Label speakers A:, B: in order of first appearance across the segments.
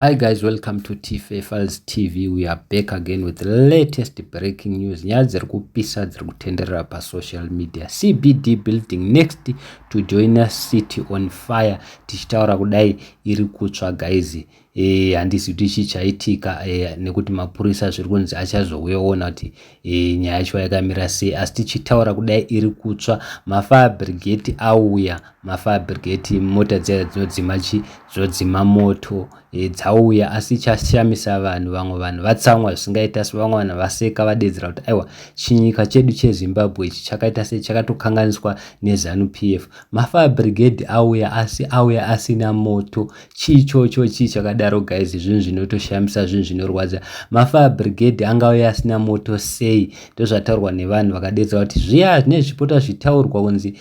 A: Hi guys, welcome to TFA Files TV. We are back again with the latest breaking news. Nyaya dziri kupisa dziri kutenderera pasocial media. CBD building next to join us city on fire. Tichitaura kudai iri kutsva guys. Handisi kuti chii chaitika nekuti mapurisa zviri kunzi achazouya oona kuti nyaya yacho yakamira sei, asi tichitaura kudai iri kutsva. Mafire brigade auya, mafire brigade, mota dziya dzinodzima chi dzinodzima moto dzauya, asi chashamisa vanhu, vamwe vanhu vatsamwa zvisingaita, asi vamwe vanhu vaseka, vadedzera kuti aiwa, chinyika chedu cheZimbabwe ichi chakaita sei, chakatokanganiswa neZANU PF. Mafire brigade auya, asi auya asina moto. Chii chocho? Chii chakadaro guys? Zvinhu zvinotoshamisa, zvinhu zvinorwadza. Mafire brigade angauya asina moto sei? Ndozvataurwa nevanhu vakadedzera kuti zviya nezvipota zvitaurwa kunzi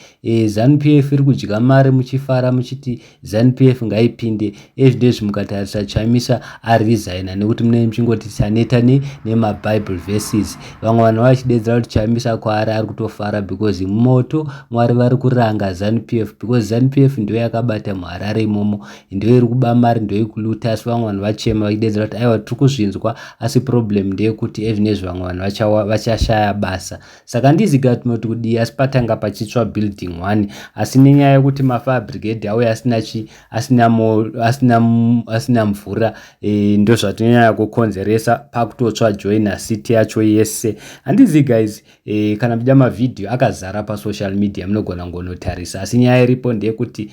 A: ZANU PF iri kudya mari, muchifara muchiti ZANU PF ngaipinde. Ezvinezvi mukatarisa, Chamisa aresigna nekuti munenge muchingoti taneta nemaBible verses. Vamwe vanhu vachidedzera kuti Chamisa kwaari ari kutofara because moto, Mwari vari kuranga ZANU PF, because ZANU PF ndo yakabata muHarare imomo, ndo iri kuba mari, ndo ikuluta. Asi vamwe vanhu vachema vachidedzera kuti aiwa, tiri kuzvinzwa, asi problem ndeyekuti ezvinezvi vamwe vanhu vachashaya basa. Saka handizivi tinoti kudii, asi patanga pachitsva building one, asi nenyaya yekuti mafire brigade auya asina chi asina asina asina mvura, ndo zvatinonyanya kukonzeresa pakutotsva Joina City yacho yese. Handizivi guys, kana muchida mavhidhiyo akazara pasocial media, munogona ngonotarisa, asi nyaya iripo ndeyekuti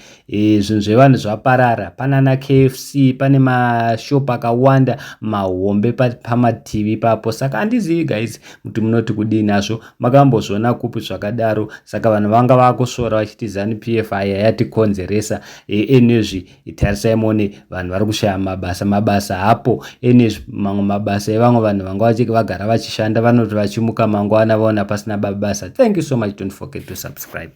A: zvinhu zvevanhu zvaparara. Panana KFC, pane mashopu akawanda mahombe pamativi ipapo. Saka handizivi guys kuti munoti kudii nazvo. Makambozviona kupi zvakadaro? Saka vanhu vanga vakusvora vachiti ZANU PF aya yatikonzeresa. Enezvi tarisai muone, vanhu vari kushaya mabasa, mabasa hapo. Enezvi mamwe mabasa evamwe vanhu vanga vagara vachishanda, vanoti vachimuka mangwana vaona pasina mabasa. Thank you so much. Don't forget to subscribe.